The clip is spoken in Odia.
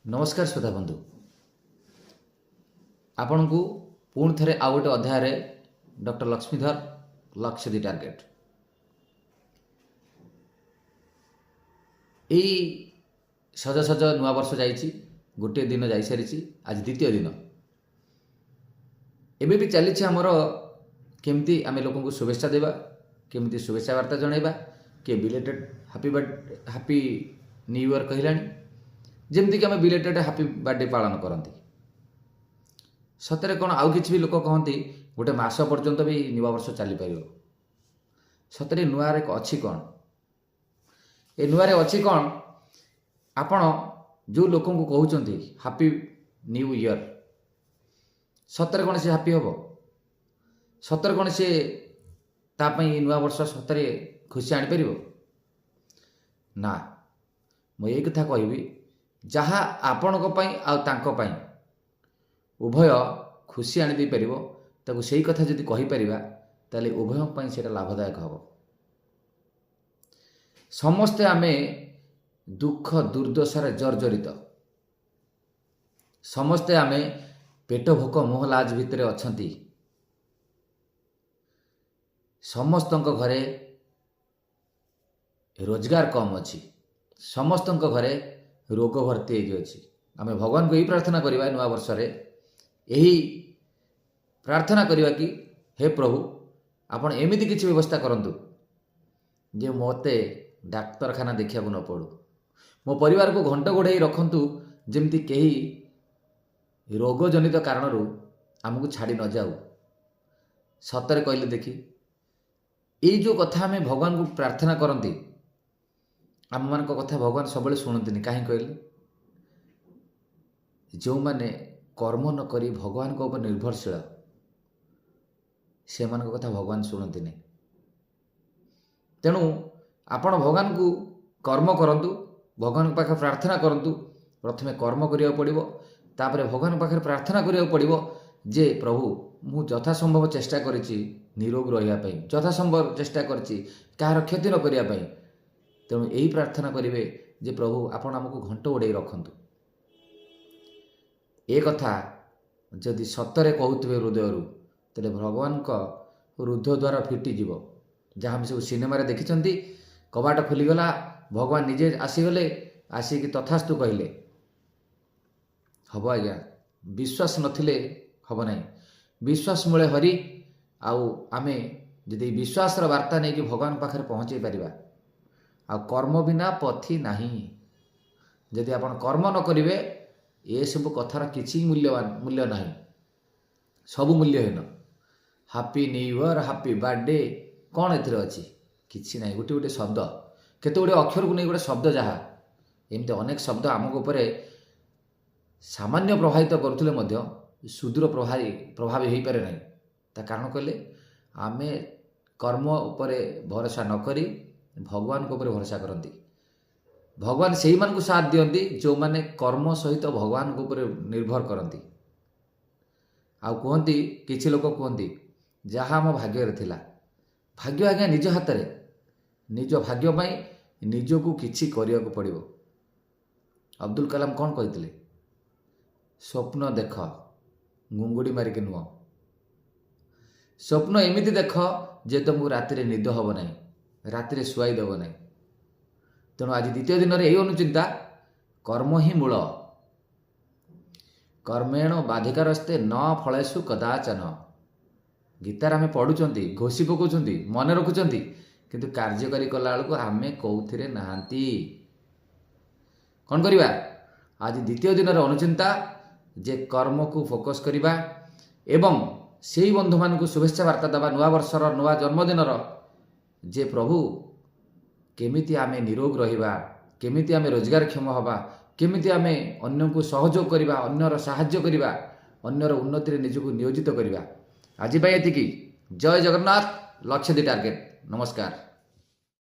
ନମସ୍କାର ଶ୍ରୋତା ବନ୍ଧୁ, ଆପଣଙ୍କୁ ପୁଣି ଥରେ ଆଉ ଗୋଟେ ଅଧ୍ୟାୟରେ ଡକ୍ଟର ଲକ୍ଷ୍ମୀଧର, ଲକ୍ଷ୍ୟ ଦି ଟାର୍ଗେଟ୍। ଏଇ ସଜ ସଜ ନୂଆ ବର୍ଷ ଯାଇଛି, ଗୋଟିଏ ଦିନ ଯାଇସାରିଛି, ଆଜି ଦ୍ୱିତୀୟ ଦିନ। ଏବେ ବି ଚାଲିଛି ଆମର କେମିତି ଆମେ ଲୋକଙ୍କୁ ଶୁଭେଚ୍ଛା ଦେବା, କେମିତି ଶୁଭେଚ୍ଛା ବାର୍ତ୍ତା ଜଣାଇବା। କିଏ belated happy birth, happy new year କହିଲାଣି, ଯେମିତିକି ଆମେ ବିଲେଟେଡ୍ ହାପି ବାର୍ଥଡେ ପାଳନ କରନ୍ତି। ସତରେ କ'ଣ ଆଉ କିଛି ବି ଲୋକ କହନ୍ତି, ଗୋଟେ ମାସ ପର୍ଯ୍ୟନ୍ତ ବି ନୂଆବର୍ଷ ଚାଲିପାରିବ। ସତରେ ନୂଆରେ ଅଛି କ'ଣ? ଏ ନୂଆରେ ଅଛି କ'ଣ? ଆପଣ ଯେଉଁ ଲୋକଙ୍କୁ କହୁଛନ୍ତି ହାପି ନ୍ୟୁ ଇୟର୍, ସତରେ କ'ଣ ସେ ହାପି ହେବ? ସତରେ କ'ଣ ସେ ତା ପାଇଁ ନୂଆ ବର୍ଷ ସତରେ ଖୁସି ଆଣିପାରିବ? ନା, ମୁଁ ଏଇ କଥା କହିବି, ଯାହା ଆପଣଙ୍କ ପାଇଁ ଆଉ ତାଙ୍କ ପାଇଁ ଉଭୟ ଖୁସି ଆଣିଦେଇପାରିବ, ତାକୁ ସେଇ କଥା ଯଦି କହିପାରିବା, ତାହେଲେ ଉଭୟଙ୍କ ପାଇଁ ସେଇଟା ଲାଭଦାୟକ ହେବ। ସମସ୍ତେ ଆମେ ଦୁଃଖ ଦୁର୍ଦ୍ଦଶାରେ ଜର୍ଜରିତ। ସମସ୍ତେ ଆମେ ପେଟ ଭୋକ ମୁହଁ ଲାଜ ଭିତରେ ଅଛନ୍ତି। ସମସ୍ତଙ୍କ ଘରେ ରୋଜଗାର କମ୍ ଅଛି। ସମସ୍ତଙ୍କ ଘରେ ରୋଗ ଭର୍ତ୍ତି ହେଇକି ଅଛି। ଆମେ ଭଗବାନଙ୍କୁ ଏହି ପ୍ରାର୍ଥନା କରିବା, ନୂଆ ବର୍ଷରେ ଏହି ପ୍ରାର୍ଥନା କରିବା କି ହେ ପ୍ରଭୁ, ଆପଣ ଏମିତି କିଛି ବ୍ୟବସ୍ଥା କରନ୍ତୁ ଯେ ମୋତେ ଡାକ୍ତରଖାନା ଦେଖିବାକୁ ନ ପଡ଼ୁ। ମୋ ପରିବାରକୁ ଘଣ୍ଟ ଘୋଡ଼େଇ ରଖନ୍ତୁ, ଯେମିତି କେହି ରୋଗଜନିତ କାରଣରୁ ଆମକୁ ଛାଡ଼ି ନଯାଉ। ସତରେ କହିଲେ ଦେଖି, ଏଇ ଯେଉଁ କଥା ଆମେ ଭଗବାନଙ୍କୁ ପ୍ରାର୍ଥନା କରନ୍ତି, ଆମମାନଙ୍କ କଥା ଭଗବାନ ସବୁବେଳେ ଶୁଣନ୍ତିନି। କାହିଁ କହିଲେ? ଯେଉଁମାନେ କର୍ମ ନ କରି ଭଗବାନଙ୍କ ଉପରେ ନିର୍ଭରଶୀଳ, ସେମାନଙ୍କ କଥା ଭଗବାନ ଶୁଣନ୍ତିନି। ତେଣୁ ଆପଣ ଭଗବାନଙ୍କୁ କର୍ମ କରନ୍ତୁ, ଭଗବାନଙ୍କ ପାଖରେ ପ୍ରାର୍ଥନା କରନ୍ତୁ। ପ୍ରଥମେ କର୍ମ କରିବାକୁ ପଡ଼ିବ, ତାପରେ ଭଗବାନଙ୍କ ପାଖରେ ପ୍ରାର୍ଥନା କରିବାକୁ ପଡ଼ିବ ଯେ ପ୍ରଭୁ, ମୁଁ ଯଥାସମ୍ଭବ ଚେଷ୍ଟା କରିଛି ନିରୋଗ ରହିବା ପାଇଁ, ଯଥାସମ୍ଭବ ଚେଷ୍ଟା କରିଛି କାହାର କ୍ଷତି ନ କରିବା ପାଇଁ। ତେଣୁ ଏହି ପ୍ରାର୍ଥନା କରିବେ ଯେ ପ୍ରଭୁ, ଆପଣ ଆମକୁ ଘଣ୍ଟ ଘୋଡ଼େଇ ରଖନ୍ତୁ। ଏ କଥା ଯଦି ସତରେ କହୁଥିବେ ହୃଦୟରୁ, ତାହେଲେ ଭଗବାନଙ୍କ ରୁଦ୍ଧ ଦ୍ୱାର ଫିଟିଯିବ। ଯାହା ଆମେ ସବୁ ସିନେମାରେ ଦେଖିଛନ୍ତି, କବାଟ ଖୋଲିଗଲା, ଭଗବାନ ନିଜେ ଆସିଗଲେ, ଆସିକି ତଥାସ୍ତୁ କହିଲେ। ହବ ଆଜ୍ଞା, ବିଶ୍ୱାସ ନଥିଲେ ହେବ ନାହିଁ। ବିଶ୍ୱାସ ମୂଳେ ହରି। ଆଉ ଆମେ ଯଦି ବିଶ୍ୱାସର ବାର୍ତ୍ତା ନେଇକି ଭଗବାନଙ୍କ ପାଖରେ ପହଞ୍ଚେଇ ପାରିବା। ଆଉ କର୍ମ ବିନା ପଥି ନାହିଁ। ଯଦି ଆପଣ କର୍ମ ନ କରିବେ, ଏସବୁ କଥାର କିଛି ମୂଲ୍ୟବାନ ମୂଲ୍ୟ ନାହିଁ, ସବୁ ମୂଲ୍ୟହୀନ। Happy new year, happy birthday, କ'ଣ ଏଥିରେ ଅଛି? କିଛି ନାହିଁ। ଗୋଟେ ଗୋଟେ ଶବ୍ଦ, କେତେ ଗୁଡ଼ିଏ ଅକ୍ଷରକୁ ନେଇ ଗୋଟେ ଶବ୍ଦ ଯାହା, ଏମିତି ଅନେକ ଶବ୍ଦ ଆମକୁ ଉପରେ ସାମାନ୍ୟ ପ୍ରଭାବିତ କରୁଥିଲେ ମଧ୍ୟ ସୁଦୂର ପ୍ରଭାବୀ ହୋଇପାରେ ନାହିଁ। ତା କାରଣ କହିଲେ, ଆମେ କର୍ମ ଉପରେ ଭରସା ନ କରି ଭଗବାନଙ୍କ ଉପରେ ଭରସା କରନ୍ତି। ଭଗବାନ ସେଇମାନଙ୍କୁ ସାଥ ଦିଅନ୍ତି ଯେଉଁମାନେ କର୍ମ ସହିତ ଭଗବାନଙ୍କ ଉପରେ ନିର୍ଭର କରନ୍ତି। ଆଉ କୁହନ୍ତି, କିଛି ଲୋକ କୁହନ୍ତି, ଯାହା ଆମ ଭାଗ୍ୟରେ ଥିଲା। ଭାଗ୍ୟ ଆଜ୍ଞା ନିଜ ହାତରେ। ନିଜ ଭାଗ୍ୟ ପାଇଁ ନିଜକୁ କିଛି କରିବାକୁ ପଡ଼ିବ। ଅବଦୁଲ କାଲାମ କ'ଣ କହିଥିଲେ? ସ୍ୱପ୍ନ ଦେଖ, ଘୁଙ୍ଗୁଡ଼ି ମାରିକି ନୁହଁ। ସ୍ୱପ୍ନ ଏମିତି ଦେଖ ଯେ ତୁମକୁ ରାତିରେ ନିଦ ହେବ ନାହିଁ, ରାତିରେ ଶୁଆଇ ଦେବ ନାହିଁ। ତେଣୁ ଆଜି ଦ୍ୱିତୀୟ ଦିନରେ ଏଇ ଅନୁଚିନ୍ତା, କର୍ମ ହିଁ ମୂଳ। କର୍ମେଣ ବାଧିକାରସ୍ତେ ନ ଫଳେଷୁ କଦାଚନ। ଗୀତାରେ ଆମେ ପଢ଼ୁଛନ୍ତି, ଘୋଷି ପକାଉଛନ୍ତି, ମନେ ରଖୁଛନ୍ତି, କିନ୍ତୁ କାର୍ଯ୍ୟକାରୀ କଲାବେଳକୁ ଆମେ କେଉଁଥିରେ ନାହାନ୍ତି। କ'ଣ କରିବା? ଆଜି ଦ୍ୱିତୀୟ ଦିନର ଅନୁଚିନ୍ତା ଯେ କର୍ମକୁ ଫୋକସ୍ କରିବା ଏବଂ ସେଇ ବନ୍ଧୁମାନଙ୍କୁ ଶୁଭେଚ୍ଛା ବାର୍ତ୍ତା ଦେବା ନୂଆ ବର୍ଷର, ନୂଆ ଜନ୍ମଦିନର, ଯେ ପ୍ରଭୁ, କେମିତି ଆମେ ନିରୋଗ ରହିବା, କେମିତି ଆମେ ରୋଜଗାରକ୍ଷମ ହେବା, କେମିତି ଆମେ ଅନ୍ୟଙ୍କୁ ସହଯୋଗ କରିବା, ଅନ୍ୟର ସାହାଯ୍ୟ କରିବା, ଅନ୍ୟର ଉନ୍ନତିରେ ନିଜକୁ ନିୟୋଜିତ କରିବା। ଆଜି ପାଇଁ ଏତିକି। ଜୟ ଜଗନ୍ନାଥ। ଲକ୍ଷ୍ୟ ଦି ଟାର୍ଗେଟ୍। ନମସ୍କାର।